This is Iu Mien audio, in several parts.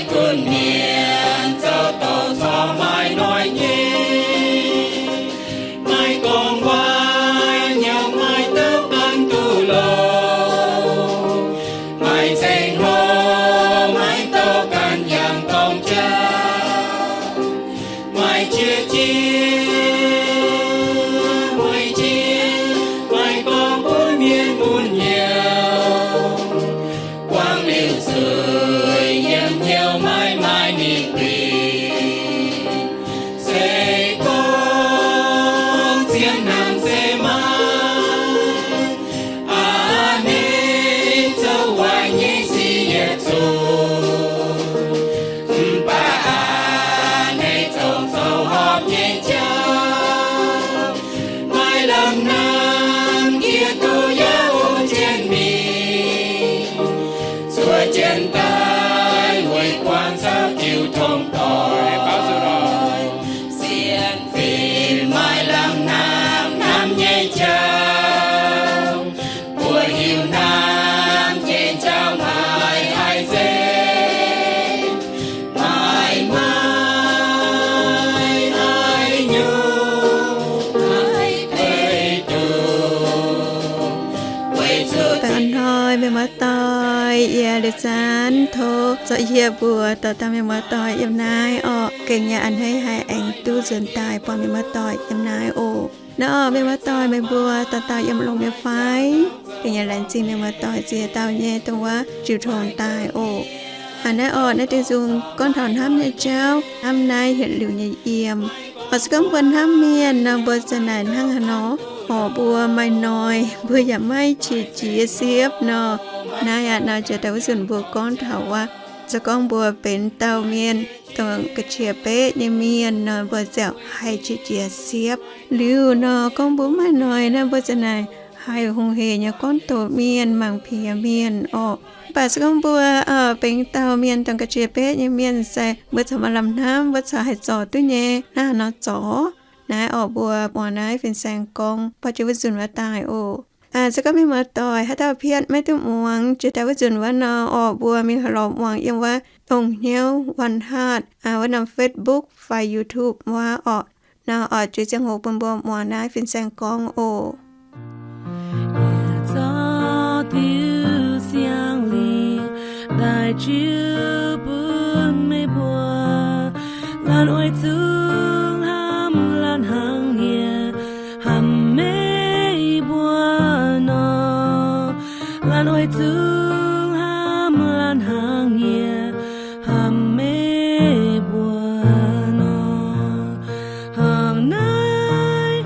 Gunv mienh zoux doqc corc maaih noic nyei, maaih gorngv waac nyei, maaih douc gan duqv louc, maaih zengc hlo, maaih douc gan yangh dorng jauv, maaih qiex jiez, maaih jiex, maaih gorngv bun mienh mun hnyouv. Buangv liuz zuiz yiem hnyouv maiv maaih ninh guinh, se gorngv zien hnamv se maaih, aa, a'hneiv zoux waaic nyei sic yietc zungv. Mv baac aa, a'hneiv zoux zoux horpc nyei jauv, maaih lamh hnamv Giduc yaac ong jienv mingh, zuov jienv daaih weic buangh caux diuh tong doic. Sienx fim maaih lamh hnamv hnamv nyei jauv, mbuo hiuv hnamv nyei jauv maaih haiz nzengc, maaih maaih haiz nyungc haiz beiv duqv. Weic zuqc hnoi meih muoz-doic yie liuz zanc tov zorqv yie mbuo dauh dauh mienh muoz-doic yiem naaiv orqc, gengh yaac a'hneiv haih aengx duqv nzuonx daaih buangh mienh muoz-doic yiem naaiv oc. Naaiv orqc, mienh muoz-doic meih mbuo dauh dauh yiem longx nyei fai? Gengh yaac laengz zingh mienh muoz-doic ziex dauh nyei dongh wuov jiu tong daaih oc. Aa, naaiv orqc, naaiv diuh nzung gorngv taux hnamv nyei jauv, hnamv naaiv yietc liuz nyei yiem. Orqc, se gorngv mbuo hnamv mienh nor, mbuo za'naaic hnangv haaix nor? Orqc, mbuo maaih hnoi mbuo yaac maiv qiex jiez siepv nor. Naaiv aqv, naaiv jiex daaih wuov nzunc mbuo gorngv taux wuov, se gorngv mbuo benx dauh mienh dongh ga'qiex beqv nyei mienh nor, mbuo ziouc haih qiex jiez siepv. Liuz nor, gorngv mbuo maaih hnoi naaiv, mbuo za'naaic haih hungh heic nyei gorngv doqc mienh, mangc piex mienh orqc. Mv baac se gorngv mbuo benx dauh mienh dongh ga'qiex beqv nyei mienh se mbuo corc maaih lamh hnamv, mbuo corc haih zorc duqv nyei hnangv haaix nor zorc. Naaiv orqc, mbuo muangx naaiv fin-saeng gorngv baac jiex wuov nzunc wuov daaih oc. Se gorngv mienh muoz-doic haaix dauh piatv maiv duqv muangx, jiex daaih wuov nzunc wuov nor orqc, mbuo mingh haih lorz muangx yiem wuov Dongh Hnyouv One Heart wuov norm Facebook fai YouTube wuov orqc. Nor orqc, zuiz ziangh hoc bun mbuo muangx naaiv fin-saeng gorngv oc. Yie zorqv diuh siang-lingh daaih jiu bun meih mbuo, laanh oix zuqc hnamv laanh hnangv yie hnamv meih mbuo nor. Laanh oix zuqc hnamv laanh hnangv yie hnamv meih mbuo nor. Hnangv naaiv,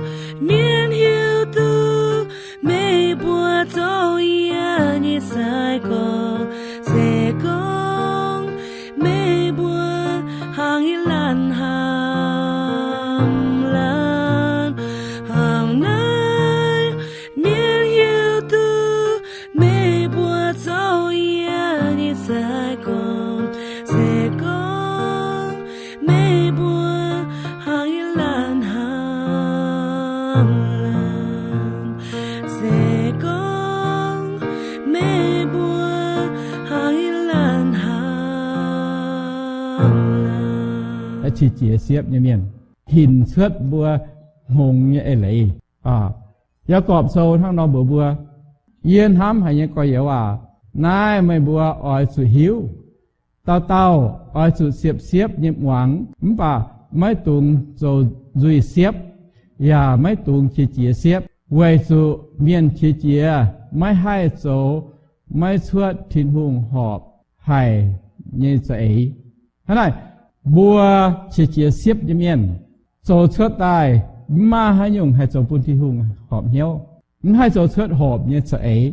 mienh hiuv duqv meih mbuo zoux yie nyei sai-gorx. Se gorngv meih mbuo hnangv yie laanh hnamv laanh, hnangv naaiv, mienh hiuv duqv meih mbuo zoux yie nyei sai-gorx. Se gorngv meih mbuo hnangv yie laanh hnamv laanh, se gorngv meih mbuo hnangv yie laanh hnamv laanh. Qiex jiez siepv nyei mienh hinc cuotv mbuo hngongx nyei eix leiz. Yaagorpc Sou hnangv nor mbuox mbuo, yie hnamv haic nyei gorx-youz aac, naaiv meih mbuo oix zuqc hiuv. Dauh dauh oix zuqc siepv-siepv nyei muangx, mv baac maiv dungx zoux nzuih siepv, yaac maiv dungx qiex jiez siepv, weic zuqc mienh qiex jiez maiv haih zoux maiv cuotv Tin-Hungh horpc haic nyei za'eix. Hnangv naaic, mbuo qiex jiez siepv nyei mienh zoux cuotv daaih mv maaih haaix nyungc haih zoux bun Tin-Hungh horpc hnyouv, mv haih zoux cuotv horpc nyei za'eix,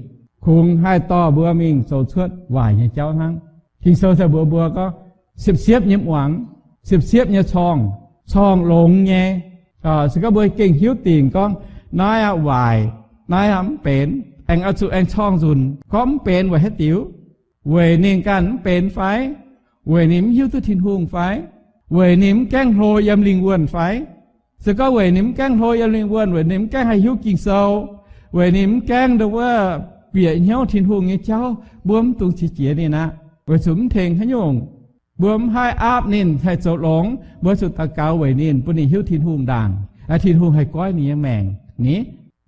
kungx haih dorh mbuo mingh zoux cuotv waaic nyei jauv hnangv. Ging-Sou se mbuox mbuo gorngv, siepv-siepv nyei muangx, siepv-siepv nyei corngh, corngh longx nyei. Se gorngv mbuo gengh hiuv dingc gorngv, naaiv aqv waaic, naaiv aqv mv benx, aengx oix zuqc aengx corngh nzunc gorngv mv benx weic haaix diuc? Weic ninh ganh mv benx fai? Weic ninh mv hiuv duqv Tin-Hungh fai? Weic ninh mv gaengh hlo yiem lingh wuonh fai? Se gorngv weic ninh mv gaengh hlo yiem lingh wuonh, weic ninh mv gaengh haih hiuv Ging-Sou, weic ninh mv gaengh nduov wuov bieqc hnyouv Tin-Hungh nyei jauv, mbuo mv dungx qiex jiez ninh aqv, weic zuqc mv tengx haaix nyungc. Mbuo mv haih aapv ninh haih zoux longx, mbuo zuqc daux gaux weic ninh, bun ninh hiuv Tin-Hungh ndaangc. Tin-Hungh haih goiv ninh nyei maengc ni.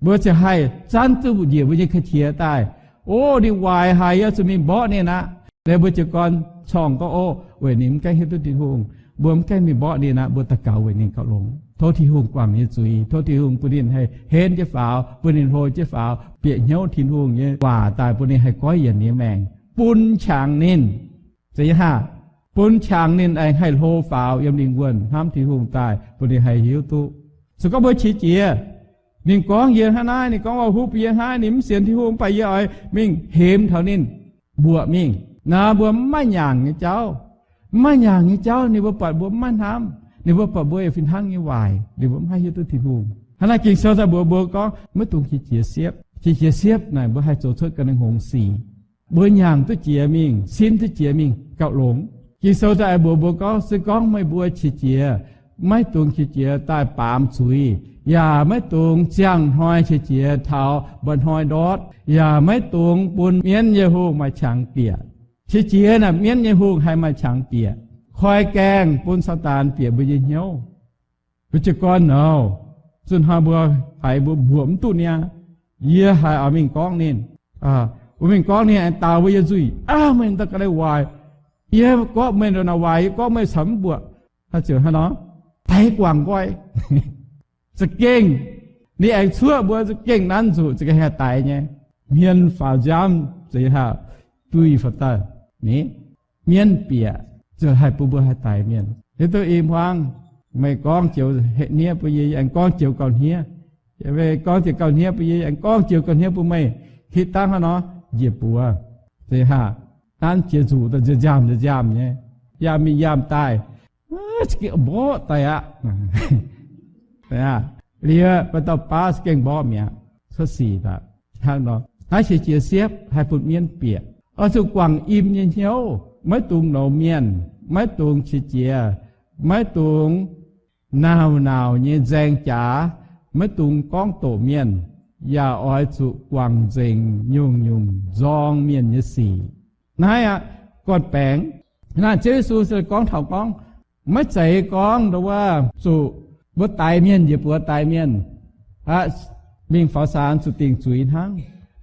Mbuo ziouc haih zanv duqv njiec mbuo nyei ka'qiex daaih. O, ninh waaic haic, yie zuqc mingh mborqv ninh aqv. Liuz mbuo jiez gorn corngh gorngv, o, weic ninh mv gaengh hiuv duqv Tin-Hungh, mbuo mv gaengh mingh mborqv ninh aqv, mbuo daux gaux weic ninh gauh longx. Tov Tin-Hungh guangc ninh nyei zuiz, tov Tin-Hungh bun ninh haih henv jienv faaux, bun ninh hlo jienv faaux, bieqc hnyouv Tin-Hungh nyei waac daaih, bun ninh haih goiv yienc ninh nyei maengc, bun qangx ninh. Zeiz nyei haah? Bun qangx ninh aengx haih hlo faaux yiem lingh wuonh hnamv Tin-Hungh daaih, bun ninh haih hiuv duqv. Se gorngv mbuo qiex jiez, ninh gorngv yie hnangv naaiv, ninh gorngv waac-huv bun yie hnangv naaiv, ninh mv sienx Tin-Hungh, mv baac yie oix mingh hemx taux ninh, mbuoqc mingh. Naaiv mbuo mv maaih nyaangc nyei jauv. Mv maaih nyaangc nyei jauv, ninh mbuo buatc mbuo mv maaih hnamv, ninh mbuo buatc mbuo fih hnangv nyei waaic, ninh mbuo mv haih hiuv duqv Tin-Hungh. Hnangv naaiv Ging-Sou daaih mbuox mbuo gorngv, maiv dungx qiex jiez siepv. Qiex jiez siepv naaic mbuo haih zoux cuotv ga'naaiv hngongx sic. Mbuo nyaangc duqv jiex mingh, sin duqv jiex mingh gauh longx. Ging-Sou daaih mbuox mbuo gorngv, se gorngv meih mbuo qiex jiez, maiv dungx qiex jiez daaih baamz zuiz, yaac maiv dungx ziangh hnoi qiex jiez taux mba'hnoi ndortv, yaac maiv dungx bun mienv nyei hungh maaih qangx bieqc. Qiex jiez naaic mienv nyei hungh haih maaih qangx bieqc, koi gaengh bun Saadaan bieqc mbuo nyei hnyouv. Mbuo jiez gorn nouh, zunh hnoi mbuo haiz mbuo mbuoqc mv duqv niaa, yie haiz oix mingh gorngv ninh. Mbuo mingh gorngv ninh aengx daaux mbuo yiem nzuih, aav, meih daaih ga'naaiv waaic, yie gorngv meih ndongc naaic waaic, yie gorngv meih camv mv mbuoqc. Haaix ziouc hnangv nor, daix guangc nqoi. Za'gengh ninh aengx cuoqv mbuo za'gengh nanv nzuqc, za'gengh haih daix nyei. Hmien faaux nziaamv, za'gengh haih duih faaux daaih. Ni, mienv bieqc ziouc haih bun mbuo haih daix mienh. Hiuv duqv i hmuangv, meih gorngv joux hniev bun yie, yie aengx gorngv joux gauh hniev. Meih gorngv joux gauh hniev bun yie, yie aengx gorngv joux gauh hniev bun meih. Hitv dangv hnangv nor, njiec buoz. Za'gengh haih nanv jiex nzuqc daaih nziaamv nziaamv nyei, yiem mingh yiem daaih, mborqv daaih aqv. Liuz mv dauh baav za'gengh mborqv mi'aqv, cuotv sic aqv. Hnangv nor, naaiv qiex jiez siepv haih bun mienv bieqc. Oix zuqc guangc im nyei hnyouv, maiv dungx nouz mienh, maiv dungx qiex jiez, maiv dungx nauc nauc nyei nzaeng jaax, maiv dungx gorngv doqc mienh, yaac oix zuqc guangc nzengc nyungc-nyungc nzorng mienh nyei sic. Naaiv aqv, gorn-baengx. Naaiv Ziouv Yesu se gorngv taux gorngv, maiv zeiz gorngv ndongc wuov zuqc mbuo daix mienh njiec buoz daix mienh aqv, mingh faaux saanx zuqc dingc zuiz hnangv.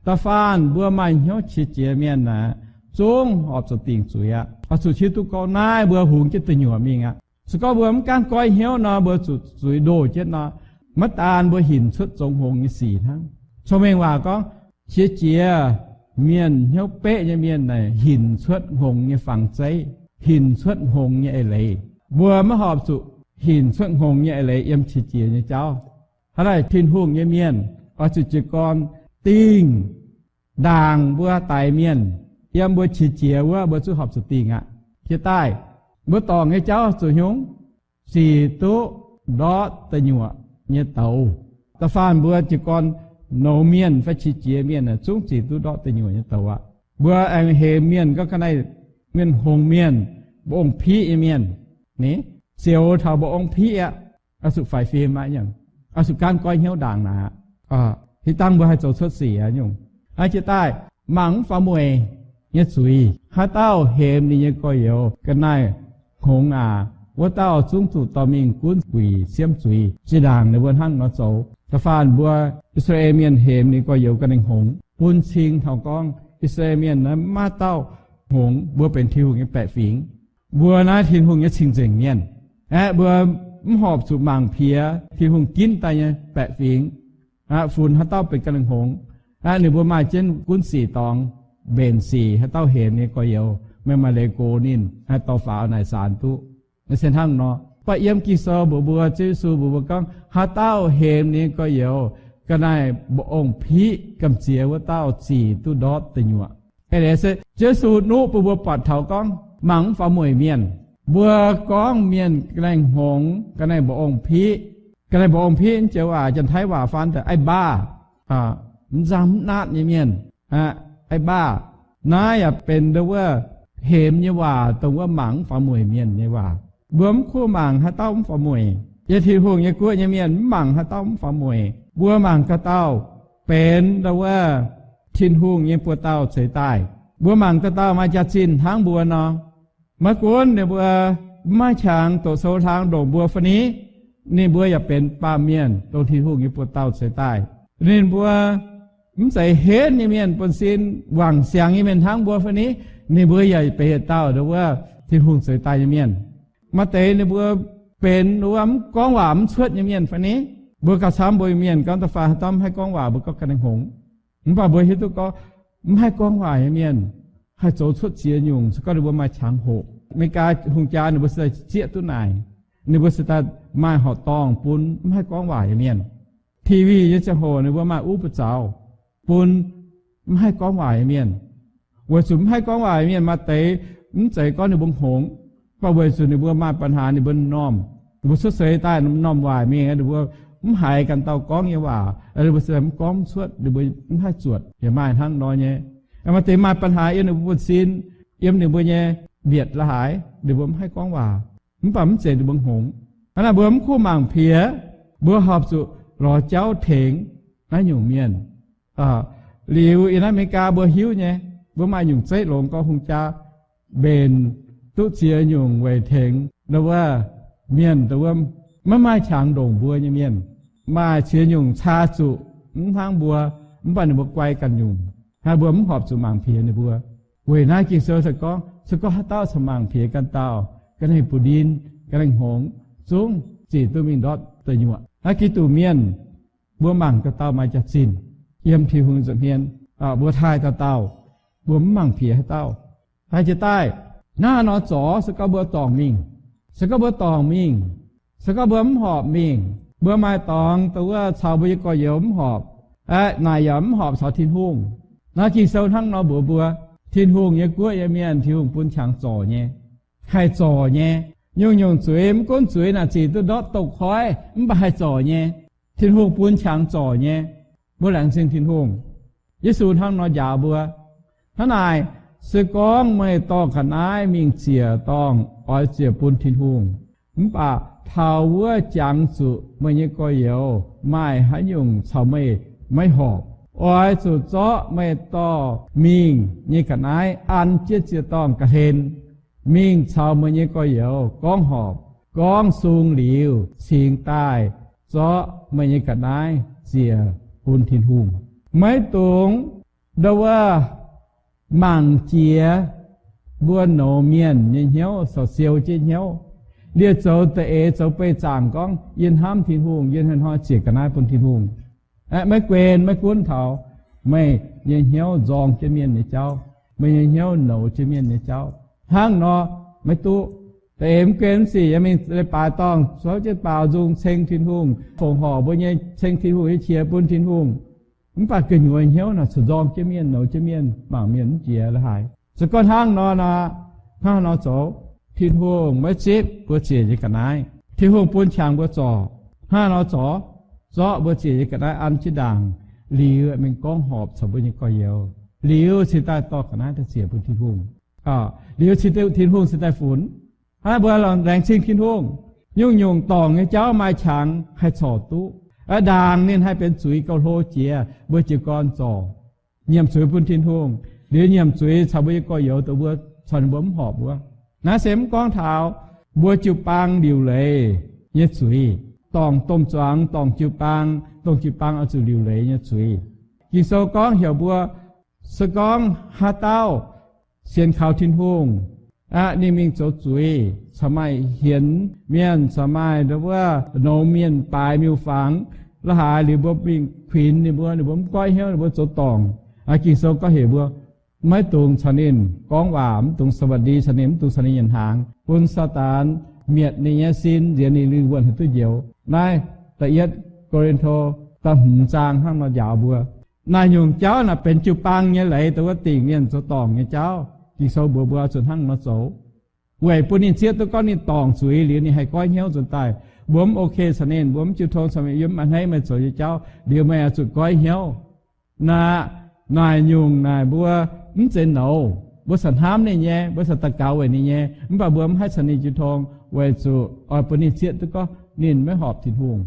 Da'faanh mbuo maaih hnyouv qiex jiez mienh aqv, zungv horpc zuqc dingc zuiz aqv. Oix zuqc hiuv duqv gorngv naaiv mbuo hungx jienv deic nyuoqc mingh aqv. Se gorngv mbuo mv gaengh goiv hnyouv nor, mbuo zuqc zuiz ndoh jienv nor, maiv daan mbuo hinc cuotv zoux hngongx nyei sic hnangv. Cong-mengh waac gorngv, qiex jiez mienh, hnyouv beqv nyei mienh naaic hinc cuotv hngongx nyei fangx zeiv, hinc cuotv hngongx nyei eix leiz. Mbuo maiv horpc zuqc hinc cuotv hngongx nyei eix leiz yiem qiex jiez nyei jauv. Hnangv naaic Tin-Hungh nyei mienh oix zuqc jiez gorn dingh ndaangc mbuo daix mienh. Yiem mbuo qiex jiez wuov mbuo zungv horpc zuqc dingh aqv. Jiex daaih, mbuo dorngc nyei jauv zuqc hnyungv, zic duqv ndortv deic nyuoqc nyei douz. Da'faanh mbuo jiez gorn nouz mienh fai qiex jiez mienh zungv zic duqv ndortv deic nyuoqc nyei douz aqv. Mbuo aengx hemx mienh gorngv ga'naaiv mienh hngongx mienh, mba'ong piqv nyei mienh, ni, zioux taux mba'ong piqv aqv. Oix zuqc faix fim aqv nyungc. Oix zuqc gaanv goiv hnyouv ndaangc naaic. Hitv dangv mbuo haih zoux cuotv sic aqv nyungc. Jiex daaih, mangc mv faaux mueic nyei zuiz. Haaix dauh hemx ninh nyei gorx-youz ga'naaiv hngongx aac, wuov dauh zungv zuqc dorh mingh gunv guic siemv zuiz, zinh ndaangc ninh mbuo hnangv nor zoux. Da'faanh mbuo I^saa^laa^en Mienh hemx ninh gorx-youz ga'naaiv hngongx, bun cing taux gorngv I^saa^laa^en Mienh naaiv maiv maaih dauh hngongx, mbuo benx Tin-Hungh nyei baeqc fingx. Mbuo naaiv Tin-Hungh nyei cing-nzengc mienh aeqv, mbuo mv horpc zuqc mangc piex Tin-Hungh ginv daaih nyei baeqc fingx. Aqv, funx haaix dauh benx ga'naaiv hngongx, aqv, ninh mbuo maaih jienv gunv sic dorngx, mbenc sic. Haaix dauh hemx ninh gorx-youz, meih maaih leiz gox ninh, haih dorh faaux naaic saanx duqv. Se hnangv nor, mv baac yiem Ging-Sou mbuox mbuo, Ziouv Yesu mbuox mbuo gorngv, haaix dauh hemx ninh gorx-youz ga'naaiv mba'ong piqv gamh nziex, wuov dauh zic duqv ndortv deic nyuoqc. Eix leiz se Ziouv Yesu nuqv bun mbuo buatc taux gorngv mangc mv faaux mueic mienh. Mbuo gorngv mienh ga'naaiv hngongx, ga'naaiv mba'ong piqv. Ga'naaiv mba'ong piqv joux waac, Janx-Taiv waac faan daaih ไอ้บ้า, mv nzangc mv naatv nyei mienh. Aqv, ไอ้บ้า. Naaiv yaac benx dongh wuov hemx nyei waac, dongh wuov mangc mv faaux mueic mienh nyei waac. Mbuo mv kuv mangc haaix dauh mv faaux mueic. Yiem Tin-Hungh nyei guoqv nyei mienh mv mangc haaix dauh mv faaux mueic. Mbuo mangc dauh dauh benx dongh wuov Tin-Hungh nyei buoz-dauh ceix daaih. Mbuo mangc dauh dauh maaih jaax-zinh hnangv mbuo nor. Maiv gunv ninh mbuo mv maaih qangx doqc sou hlang ndongc mbuo fai ni, ninh mbuo yaac benx baamh mienh dongh Tin-Hungh nyei buoz-dauh ceix daaih. Ninh mbuo mv zeiz henv nyei mienh, buonv-sin wangc siangx nyei mienh hnangv mbuo fai ni, ninh mbuo yaac benx yietc dauh nduov wuov Tin-Hungh ceix daaih nyei mienh. Maaih deix ninh mbuo benx nduov wuov mv gorngv waac mv cuotv nyei mienh fai ni, mbuo gauh camv mbuo nyei mienh gorngv da'faanh haaix dauh mv haih gorngv waac mbuo gorngv ganh hngongx. Mv baac mbuo hiuv duqv gorngv mv haih gorngv waac nyei mienh haih zoux cuotv ziex nyungc, se gorngv ninh mbuo maaih qangx hoqc. Meigaa hungh jaa ninh mbuo se daaih zieqv duqv naaic, ninh mbuo se daaih maaih horqc dorngh bun mv haih gorngv waac nyei mienh. TV nyei ziangh hoc ninh mbuo maaih uv buoz zaux bun mv haih gorngv waac nyei mienh. Weic zuqc mv haih gorngv waac nyei mienh maaih deix mv zeiz gorngv ninh mbuo hngongx, mv baac weic zuqc ninh mbuo maaih ปัญหา ninh mbuo m'normh, ninh mbuo cuotv seix daaih m'normh waaic mingh, ninh mbuo mv haiz ganh dauh gorngv nyei waac, ninh mbuo se mv gorngv mv cuotv, ninh mbuo mv haih zuotc. Yaac maaih hnangv nor nyei. Maaih deix maaih ปัญหา yiem ninh mbuo buonv-sin, yiem ninh mbuo nyei mbietc la'haaix ninh mbuo mv haih gorngv waac, mv baac mv zeiz ninh mbuo hngongx. Hnangv naaic mbuo mv kuv mangc piex, mbuo horpc zuqc lorz jauv tengx naaiv nyungc mienh. Liuz yiem naaiv Meigaa mbuo hiuv nyei, mbuo maaih nyungc zeiv longx gorx hungh jaa mbenc duqv ziex nyungc weic tengx nduov wuov mienh nduov wuov maiv maaih qangx ndongc mbuo nyei mienh. Maaih ziex nyungc caa zuqc mv hnangv mbuo, mv baac ninh mbuo guai ganh nyungc. Hnangv mbuo mv horpc zuqc mangc piex ninh mbuo. Weic naaiv Ging-Sou se gorngv, se gorngv haaix dauh caux mangc piex ganh dauh, ga'naaiv bun ndin, ga'naaiv hngongx, zungv zic duqv mingh ndortv deic nyuoqc. Naaiv Giduc mienh, mbuo mangc ganh dauh maaih jaax-zinh yiem Tin-Hungh nza'hmien mien. Mbuo taaih dauh dauh, mbuo mv mangc piex haaix dauh. Taaih jiex daaih, hnangv haaix nor zorc, se gorngv mbuo dorngc mingh, se gorngv mbuo dorngc mingh, se gorngv mbuo mv horpc mingh, mbuo maaih dorngx dongh wuov caux mbuo nyei gorx-youz mv horpc, aeqv, naaic yaac mv horpc caux Tin-Hungh. Naaiv Ging-Sou hnangv nor mbuox mbuo, Tin-Hungh nyei guoqv nyei mienh Tin-Hungh bun qangx zorc nyei, haih zorc nyei. Nyungc-nyungc zuiz, mv gunv zuiz naaic zic duqv ndortv douz-koiv, mv baac haih zorc nyei. Tin-Hungh bun qangx zorc nyei. Mbuo laengz zingh Tin-Hungh. Yesu hnangv nor njaaux mbuo, hnangv naaic, se gorngv meih dorh ga'naaiv mingh ziec dorngh, oix ziec bun Tin-Hungh. Mv baac taux wuov jangx zuqc meih nyei gorx-youz maaih haaix nyungc caux meih maiv horpc, oix zuqc zorqv meih dorh mingh nyei ga'naaiv an jienv ziec-dorngh ga'hlen, mingh caux meih nyei gorx-youz gorngv horpc, gorngv sung liuz cingx daaih zorqv meih nyei ga'naaiv ziec bun Tin-Hungh. Maiv dungx nduov wuov mangc jiex mbuo nouz mienh nyei hnyouv, caux siou jienv hnyouv, liemh zoux da'eix zoux beih zaangc gorngv, yie hnamv Tin-Hungh, yie hnoi-hnoi ziec ga'naaiv bun Tin-Hungh. Aeqv, maiv guen, maiv gunv taux meih nyei hnyouv nzorng jienv mienh nyei jauv, meih nyei hnyouv nouz jienv mienh nyei jauv. Hnangv nor maiv duqv. Da'eix mv guen mv sic yaac mingh leiz-baaix dorngh souv jienv baaux nzung ceng Tin-Hungh, fongc horc mbuo nyei, ceng Tin-Hungh nyei qiex bun Tin-Hungh. Mv baac gu'nyuoz hnyouv naaic corc nzorng jienv mienh, nouz jienv mienh, mangc mienh mv jiex la'haaix. Se gorngv hnangv nor nor, hnangv nor zoux, Tin-Hungh maiv zipv mbuo ziec nyei ga'naaiv. Tin-Hungh bun qangx mbuo zorc. Hnangv nor zorc, zorqv mbuo ziec nyei ga'naaiv an jienv ndaangc, liuz mingh gorngv horpc caux mbuo nyei gorx-youz, liuz cingx daaih dorh ga'naaiv daaih ziec bun Tin-Hungh. Liuz cingx Tin-Hungh cingx daaih funx. Hnangv naaic mbuo laengz zingh Tin-Hungh, nyungc-nyungc dorngc nyei jauv maaih qangx haih corc duqv. Ndaangc ninh haih benx zuiz gauh hlo jiex mbuo jiez gorn zorc. Nyiemc zuiz bun Tin-Hungh, liuz nyiemc zuiz caux mbuo nyei gorx-youz dongh mbuo caux ninh mbuo mv horpc wuov. Naaiv se mv gorngv taux mbuo jiu-baang liuc leiz nyei zuiz. Dorngc domh zuangx, dorngc jiu-baang, dongh jiu-baang oix zuqc liuc leiz nyei zuiz. Ging-Sou gorngv heuc mbuo, se gorngv haaix dauh sienx kaux Tin-Hungh, aqv, ninh mingh zoux zuiz, caux maaih hienx mienh, caux maaih nduov wuov nouz mienh baaix miuc-fangx la'haaix, liuz mbuo mingh kuinx ninh mbuo, ninh mbuo mv goiv hnyouv, ninh mbuo zoux dorngc. Ging-Sou gorngv heuc mbuo maiv dungx caux ninh gorngv waac, mv dungx สวัสดี caux ninh, mv dungx caux ninh nyanc hnaangx, bun Saadaan mietc ninh nyei sin, nziex ninh lingh wuonh haih duqv njoux. Naaiv da'yietv Ko^lin^to da'hmz zaang hnangv nor njaaux mbuo. Naaiv nyungc jauv naaic benx jiu-baang nyei leiz, dongh wuov dingc mienh zoux dorngc nyei jauv. Ging-Sou mbuox mbuo zuqc hnangv nor zoux. Weic bun ninh zieqv duqv gorngv ninh dorngc zuiz liuz ninh haih goiv hnyouv nzuonx daaih. Mbuo mv ok caux ninh, mbuo mv jiu tong caux meih, yiem a'hneiv meih zoux nyei jauv, liuz meih oix zuqc goiv hnyouv. Naaiv, naaiv nyungc naaic mbuo mv zeiz nouz. Mbuo caux hnamv ninh nyei, mbuo caux daux gaux weic ninh nyei, mv baac mbuo mv haih caux ninh jiu tong, weic zuqc oix bun ninh zieqv duqv gorngv ninh maiv horpc Tin-Hungh.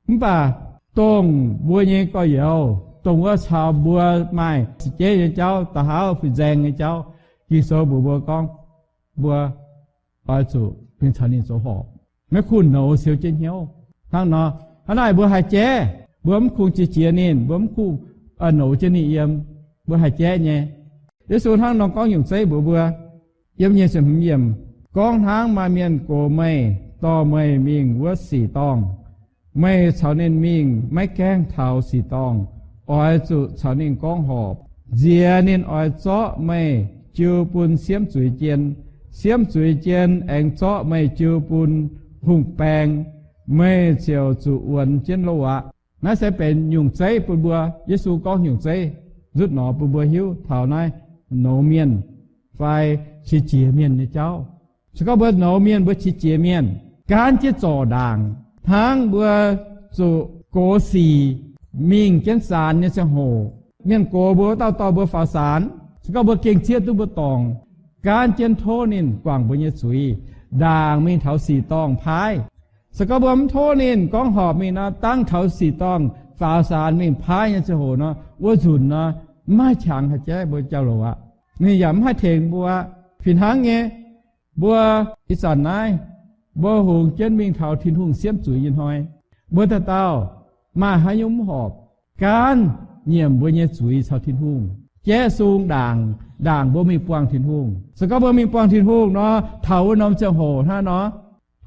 Mv baac dongh mbuo nyei gorx-youz, dongh wuov caux mbuo maaih za'gengh nyei jauv, da'hauv fin-saeng nyei jauv, Ging-Sou mbuox mbuo gorngv, mbuo oix zuqc mingh caux ninh zoux horpc. Maiv kuv nouz siou jienv hnyouv. Hnangv nor, hnangv naaic mbuo haih jaiv, mbuo mv kungx jiex jiex ninh, mbuo mv kungx nouz jienv ninh yiem, mbuo haih jaiv nyei. Yesu hnangv nor gorngv nyungc zeiv mbuox mbuo, yiem nyei ziepc hmz yiemc, gorngv hnangv maaih mienh gox meih, dorh meih mingh wuov sic dorngh, meih caux ninh mingh maiv gaengh taux sic dorngh, oix zuqc caux ninh gorngv horpc. Nziex ninh oix zorqv meih jiu bun siemv zuiz jien. Siemv zuiz jien aengx zorqv meih jiu bun hungh baeng, meih ziouc zuqc wuonx jienv loh aqv. Naaiv se benx nyungc zeiv bun mbuo. Yesu gorngv nyungc zeiv nzutv nor bun mbuo hiuv taux naaiv nouz mienh fai qiex jiez mienh nyei jauv. Se gorngv mbuo nouz mienh, mbuo qiex jiez mienh, gaanv jienv zorc ndaangc, hnangv mbuo zuqc gox sic mingh jienv saanx nyei ziangh hoc, mienh gox mbuo wuov dauh dorh mbuo faaux saanx. Se gorngv mbuo gengh zieqv duqv mbuo dorngc, gaanv jienv tov ninh guangc mbuo nyei zuiz, ndaangc mingh taux sic dorngh paaiv. Se gorngv mbuo mv tov ninh gorngv horpc mingh nor, dangv taux sic dorngh faaux saanx mingh paaiv nyei ziangh hoc nor, wuov nzunc nor, mv maaih qangx haih jaiv mbuo jauv-louc aqv. Ninh yaac mv haih tengx mbuo. Fih hnangv nyei, mbuo ih zanc naaiv, mbuo hungx jienv mingh taux Tin-Hungh siemv zuiz nyei hnoi, mbuo dauh dauh maaih haaix nyungc mv horpc, gaanv nyiemc mbuo nyei zuiz caux Tin-Hungh, jaiv sung ndaangc, ndaangc mbuo mingh buangh Tin-Hungh. Se gorngv mbuo mingh buangh Tin-Hungh nor, taux wuov norm ziangh hoc hnangv nor,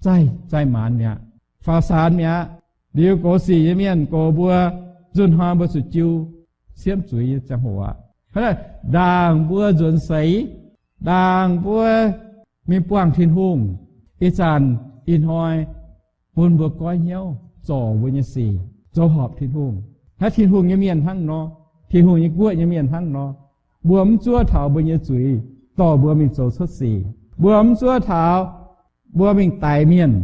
zaih, zaih maanz mi'aqv, faaux saanx mi'aqv. Liuz gox sic nyei mienh gox mbuo, nzunc hnoi mbuo zuqc jiu siemv zuiz nyei ziangh hoc aqv. Hnangv naaic, ndaangc mbuo nzuonx seix, ndaangc mbuo mingh buangh Tin-Hungh, ih zanc ih hnoi bun mbuo goiv hnyouv zorc mbuo nyei sic, zoux horpc Tin-Hungh. Hnangv Tin-Hungh nyei mienh hnangv nor, Tin-Hungh nyei guoqv nyei mienh hnangv nor, mbuo mv zuov taux mbuo nyei zuiz dorh mbuo mingh zoux cuotv sic. Mbuo mv zuov taux mbuo mingh daix mienh.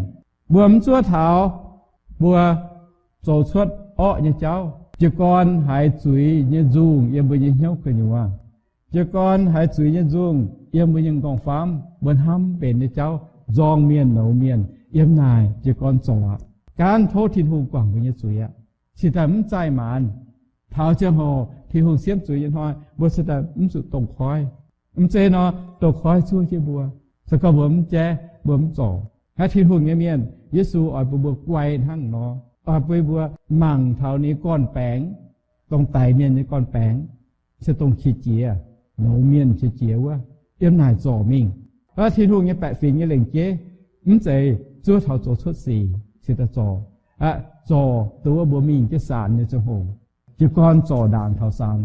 Mbuo mv zuov taux mbuo zoux cuotv orqv nyei jauv. Jiez gorn haiz zuiz nyei nzungh yiem mbuo nyei hnyouv gu'nyuoz, jiez gorn haiz zuiz nyei nzungh yiem mbuo nyei m'nqorngv-famv, mbuo hnamv benx nyei jauv, nzorng mienh nouz mienh, yiem naaic jiez gorn zorc aqv. Gaanv tov Tin-Hungh guangc mbuo nyei zuiz aqv. Cingx daaih mv zaih maanz. Taux ziangh hoc Tin-Hungh siemv zuiz nyei hnoi, mbuo cingx daaih mv zuqc dongh koiv. Mv zeiz nor, dongh koiv zuov jienv mbuo. Se gorngv mbuo mv jaiv, mbuo mv zorc. Hnangv Tin-Hungh nyei mienh, Yesu oix bun mbuo guai hnangv nor, oix bun mbuo mangc taux ninh nyei gorn-baengx, dongh daix mienh nyei gorn-baengx, se dongh qiex jiez, nouz mienh qiex jiez wuov, yiem naaic zorc mingh. Hnangv Tin-Hungh nyei baeqc fingx nyei lengc jeiv, mv zeiz zuov taux zoux cuotv sic cingx daaih zorc, zorc dongh wuov mbuo mingh jienv saanx nyei ziangh hoc, jiez gorn zorc ndaangc taux saanx.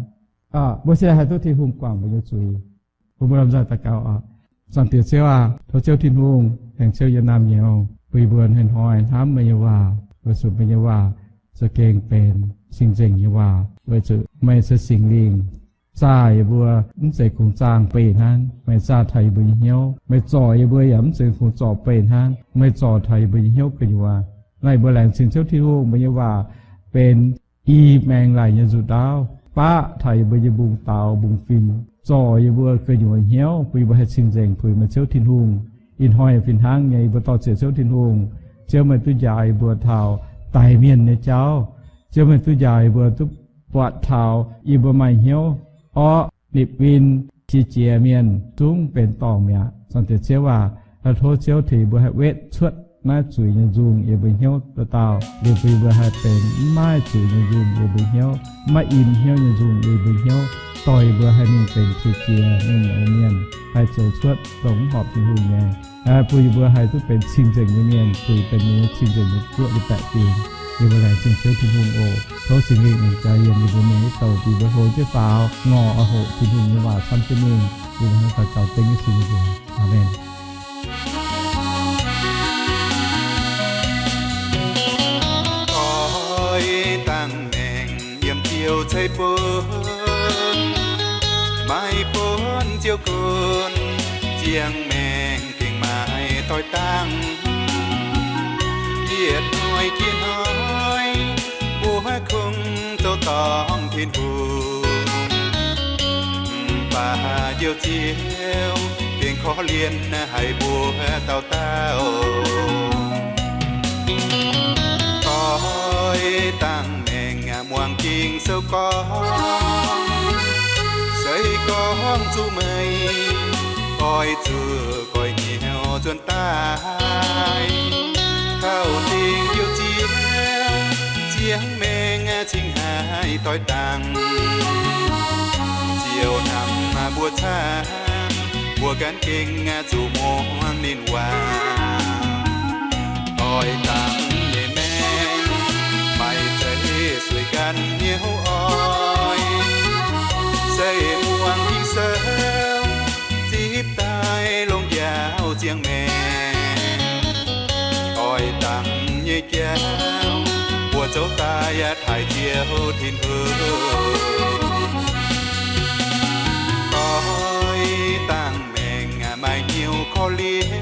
Mbuo se haih duqv Tin-Hungh guangc mbuo nyei zuiz. Bun mbuo lomh nzoih daux gaux oc. Zaangc Diex Ziouv aac, tov Ziouv Tin-Hungh tengx Ziouv yiem naamh nyouz bun yie mbuo hnoi-hnoi hnamv meih nyei waac, weic zuqc meih nyei waac za'gengh benx cing-nzengc nyei waac, weic zuqc meih se Singx Lingh zaah yie mbuo, mv zeiz kungx zaah beih hnangv. Meih zaah taux yie mbuo nyei hnyouv. Meih zorc yie mbuo yaac mv zeiz kungx zorc beih hnangv. Meih zorc taux yie mbuo nyei hnyouv gu'nyuoz. Naaiv yie mbuo laengz zingh Ziouv Tin-Hungh, meih nyei waac benx i maengx laaic nyei nzuqc ndaauv, baqv taux yie mbuo nyei mbungv daux mbungv fim, zorc yie mbuo gu'nyuoz hnyouv, bun yie mbuo haih cing-nzengc puix meih Ziouv Tin-Hungh. Ih hnoi fih hnangv nyei, yie mbuo dorh ziec Ziouv Tin-Hungh. Ziouv, meih duqv njaaux yie mbuo taux daix mienh nyei jauv. Ziouv, meih duqv njaaux yie mbuo duqv buatc taux yie mbuo maaih hnyouv orqv, nipc win, qiex jiez mienh zungv benx dorngc mi'aqv. Zaangc Diex Ziouv aac, tov Ziouv tengx yie mbuo haih wetv cuotv naaiv zuiz nyei nzungh yiem mbuo hnyouv dauh dauh, liuz bun yie mbuo haih benx mv maaih zuiz nyei nzungh yiem mbuo hnyouv, mv maaih in hnyouv nyei nzungh yiem mbuo hnyouv, dorh yie mbuo haih mingh benx qiex jiez mingh nouz mienh, haih zoux cuotv dongh mv horpc Tin-Hungh nyei. Bun yie mbuo haih duqv benx cing-nzengc nyei mienh, zuqc benx meih nyei cing-nzengc nyei guoqv nyei baeqc fingx. Yie mbuo laengz zingh Ziouv Tin-Hungh oc. Tov Singx Lingh aengx jaax yiem yie mbuo mingh wuov douh, bun yie mbuo hlo jienv faaux, ngorc oix hoqc Tin-Hungh nyei waac camv jienv mingh. Yie mbuo hnangv daux gaux dengv Yesu nyei mbuox. Aamen. Oix dangh maengc yiem Ziouv ceix bun, maiv bun Ziouv gunv, ziangh maengc gengh maiv doix dangh. Yietc hnoi jiex hnoi, mbuo kungx zoux dorngc Tin-Hungh. Mv baac Njoux Ziouv gengh korv-lienh haic mbuo dauh dauh. Oix dangh maengc muangx Ging-Sou gorngv, se gorngv zuqc meih oix zuqc goiv hnyouv zuonx daaih. Taux dingc youh ziangx, ziangx maengx cingx haaix doix dangh. Ziouc hnamv mbuo camv, mbuo gan gengh zuqc muangx ninh waac. Doix dangh nyei maengx, maaih zeiz sueih ganh hnyouv oix. Se muangx Ging-Sou, zipv daaih longx njaaux ziangx maengx. Doix dangh nyei jauv, mbuo zoux daaih yaac taaih Ziouv Tin-Hungh. Doix dangh maengx maaih hnyouv korv-lienh,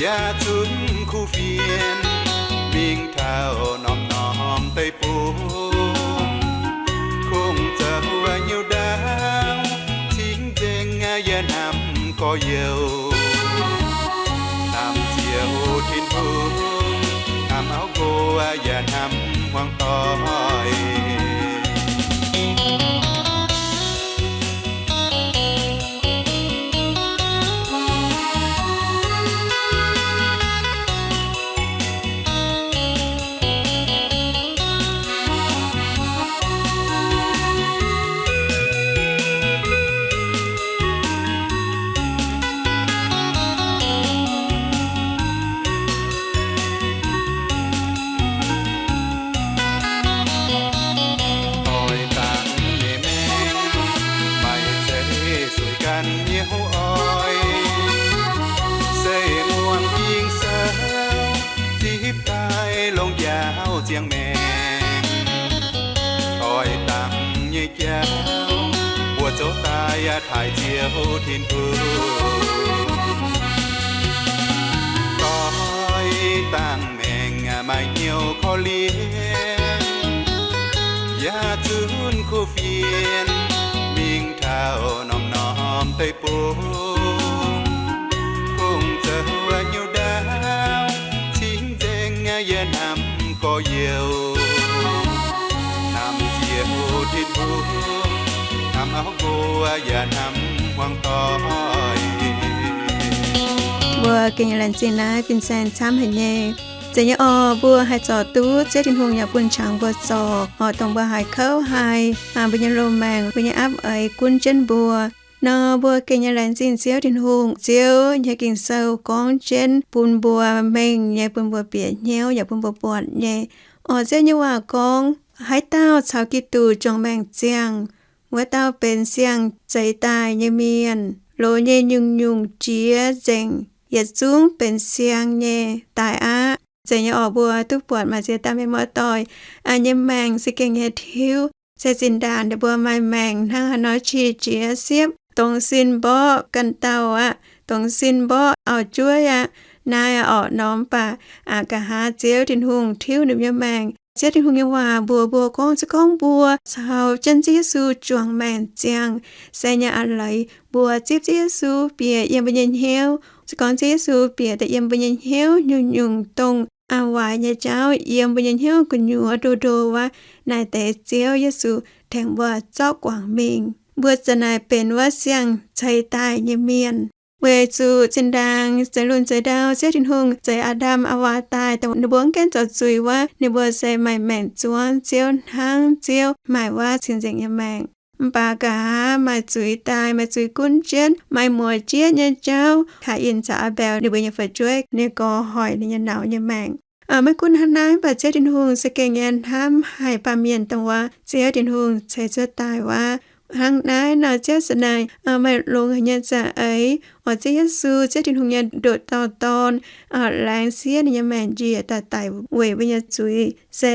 yaac zunv kuv fienx, mingh taux norm-norm deic-bung. Kungx zoux hnyouv ndaauv, cingx nzengc yie hnamv gorx-youz. Hnamv Ziouv Tin-Hungh, hnamv auv nqox yaac hnamv hmuangx doic. Doix dangh nyei maengx, maaih zeiz sueih ganh hnyouv oix. Se muangx Ging-Sou, zipv daaih longx njaaux ziangx maengx. Doix dangh nyei jauv, mbuo zoux daaih yaac taaih Ziouv Tin-Hungh. Doix dangh maengx maaih hnyouv korv-lienh, yaac zunv kuv fienx, mingh taux norm-norm deic-bung. Kungx zoux hnyouv ndaauv, cingx nzengc yie hnamv gorx-youz. Hnamv Ziouv Tin-Hungh, hnamv auv nqox yaac hnamv hmuangx doic. Mbuo gengh laengz zingh naaiv fin-saeng camv haic nyei. Zeiz nyei orqc, mbuo haih zorc duqv Ziouv Tin-Hungh yaac bun qangx mbuo zorc orqc, dongh mbuo haiz kouv haic, mbuo nyei loz-maengc, mbuo nyei aapv eix gunv jienv mbuo. Nor mbuo gengh nyei laengz zingh Ziouv Tin-Hungh. Ziouv nyei Ging-Sou gorngv jienv bun mbuo mengh nyei, bun mbuo bieqc hnyouv yaac bun mbuo buatc nyei. Orqc, Ziouv nyei waac gorngv, haaix dauh caux Giduc juangc maengc ziangh, wuov dauh benx siang-zeix daaih nyei mienh. Loz nyei nyungc-nyungc jiex nzengc yietc zungv benx siang nyei daaih aqv. Zeiz nyei orqc, mbuo duqv buatc maaih ziex dauh mienh muoz-doic nyei maengc se gengh nyei tiuv. Se zinh ndaangc ninh mbuo maaih maengc hnangv haaix nor qiex jiez siepv, dongz sin mborqv ganh dauh aqv, dongz sin mborqv auv-jueiv aqv. Naaiv orqc, nor mv baac aqc, nqa'haav Ziouv Tin-Hungh tiuv ninh mbuo nyei maengc. Ziouv Tin-Hungh nyei waac mbuox mbuo gorngv, se gorngv mbuo caux jienv Ziouv Yesu juangc maengc ziangh, se nyei a'leiz mbuo zipv Ziouv Yesu bieqc yiem mbuo nyei hnyouv. Se gorngv Ziouv Yesu bieqc daaih yiem mbuo nyei hnyouv, nyungc-nyungc dongh waaic nyei jauv yiem mbuo nyei hnyouv gu'nyuoz ndoh ndoh wuov, naaiv deix Ziouv Yesu tengx mbuo zorqv guangc mingh. Mbuo za'naaic benx wuov siang-zeix daaih nyei mienh. Weic zuqc zinh ndaangc zeix lunx zeix ndau, Ziouv Tin-Hungh zeix Aa^ndam Aa^waa daaih, dongh ninh mbuo mv gaengh zoux zuiz wuov, ninh mbuo se maaih maengc zuangx Ziouv hnangv Ziouv, maaih wuov cing-nzengc nyei maengc. Mv baac nqa'haav maaih zuiz daaih, maaih zuiz gunv jienv, maaih muoz-jieqv nyei jauv, Kaa^in caux Aa^mbe^aa ninh mbuo nyei fu'jueiv, ninh gorx hoic ninh nyei nauz nyei maengc. Maiv gunv hnangv naaiv, mv baac Ziouv Tin-Hungh se gengh nyei hnamv haic baamh mienh, dongh wuov Ziouv Tin-Hungh ceix cuotv daaih wuov. Hnangv naaiv nor, Ziouv za'naaic maaih longx haic nyei za'eix, orqc, Ziouv Yesu, Ziouv Tin-Hungh nyei ndoqc dauh Dorn, laengz siev ninh nyei maengc njiec daaih daic weic mbuo nyei zuiz, se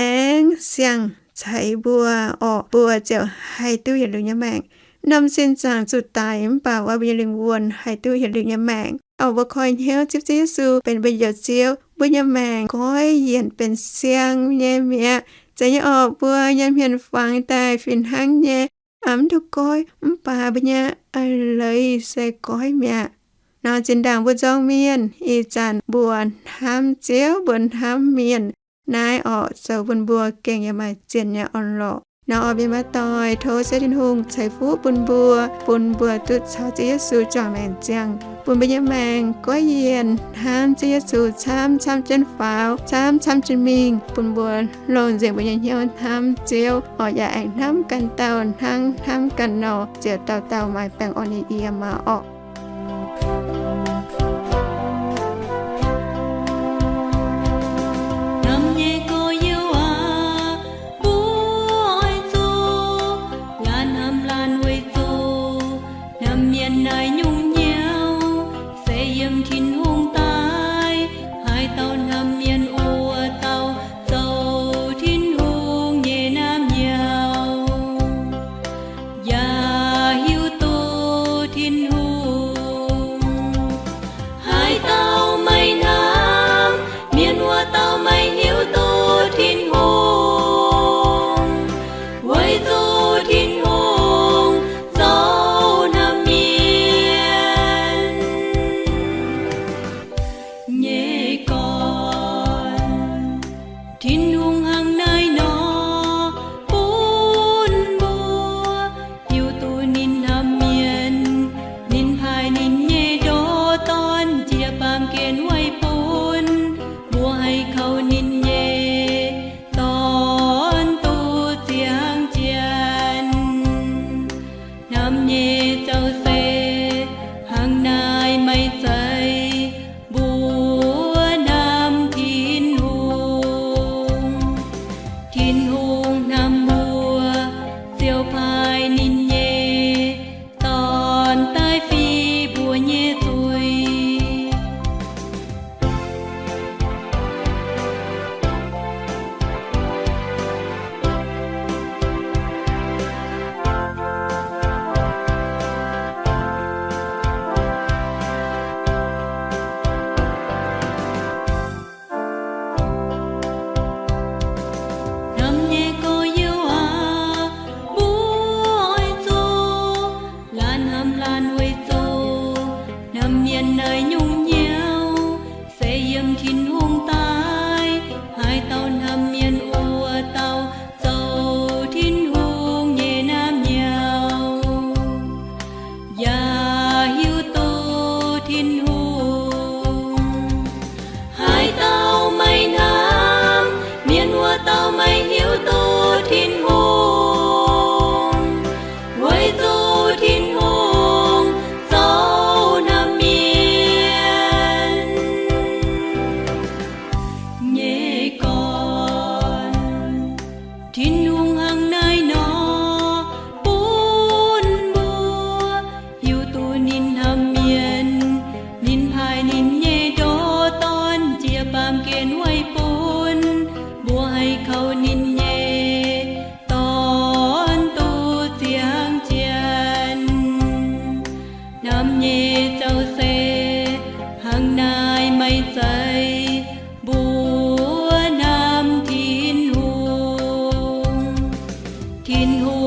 aengx siang-ceix mbuo, orqc, mbuo ziouc haih duqv yietc liuz nyei maengc. Norm sin zaangc zuqc daic, mv baac wuov mbuo nyei lingh wuonh haih duqv yietc liuz nyei maengc. Orqc, mbuo koi hnyouv zipv Ziouv Yesu benx mbuo nyei Njoux Ziouv, mbuo nyei maengc goiv yienc benx siang nyei mi'aqv. Zeiz nyei orqc, mbuo nyei hmien fangx daaih fih hnangv nyei, mv duqv goiv, mv baac mbuo nyei a'leiz se goiv mi'aqv. Nor zinh ndaangc mbuo nzorng mienh, ih zanc mbuo hnamv Ziouv, mbuo hnamv mienh. Naaiv orqc, zoux bun mbuo gengh yaac maaih zienh nyei orn-lorqc. Nor, mienh muoz-doic, tov Ziouv Tin-Hungh ceix fuqv bun mbuo, bun mbuo duqv caux Ziouv Yesu juangc maengc ziangh, bun mbuo nyei maengc goiv yienh hnamv Ziouv Yesu camv, camv jienv faaux, camv, camv jienv mingh, bun mbuo longc nzengc mbuo nyei hnyouv hnamv Ziouv, oix yaac aengx hnamv ganh dauh hnangv hnamv ganh nor, ziouc dauh dauh maaih baengh orn nyei yiem maah orqc. Hnamv nyei gorx-youz aac, mbuo oix zuqc laanh hnamv laanh weic zuqc hnamv mienh naaiv nyungc hnyouv se yiem Tin-Hungh daaih. Haaix dauh hnamv mienh wuov dauh zoux Tin-Hungh nyei naamh nyouz, yaac hiuv duqv Tin-Hungh. Haaix dauh maiv hnamv mienh wuov dauh maiv hiuv duqv Tin-Hungh, weic zuqc Tin-Hungh zoux hnamv mienh nyei gorn. Tin-Hungh hnangv naaiv nor bun mbuo hiuv duqv ninh hnamv mienh. Ninh paaiv ninh nyei ndoqc Dorn jiex baamh gen weic bun mbuo haih kaux ninh nyei Dorn duqv ziangh jienv. Hnamv nyei zaux se hnangv naaiv, maiv zeiz mbuo hnamv Tin-Hungh. Tin-Hungh hnamv mbuo ziouc paaiv ninh nyei Dorn daaih fih mbuo nyei zuiz. Hnamv nyei gorx-youz aac, mbuo oix zuqc laanh hnamv laanh weic zuqc hnamv mienh naaiv nyungc hnyouv se yiem Tin-Hungh daaih. Haaix dauh hnamv mienh wuov dauh zoux Tin-Hungh nyei naamh nyouz, yaac hiuv duqv Tin-Hungh. Haaix dauh maiv hnamv mienh wuov dauh maiv hiuv duqv Tin-Hungh, weic zuqc Tin-Hungh zoux hnamv mienh nyei gorn. Tin-Hungh hnangv naaiv nor bun mbuo hiuv duqv ninh hnamv mienh. Ninh paaiv ninh nyei ndoqc Dorn jiex baamh gen weic bun mbuo haih kaux ninh nyei Dorn duqv ziangh jienv. Hnamv nyei zaux se hnangv naaiv, maiv zeiz mbuo hnamv Tin-Hungh. Tin-Hungh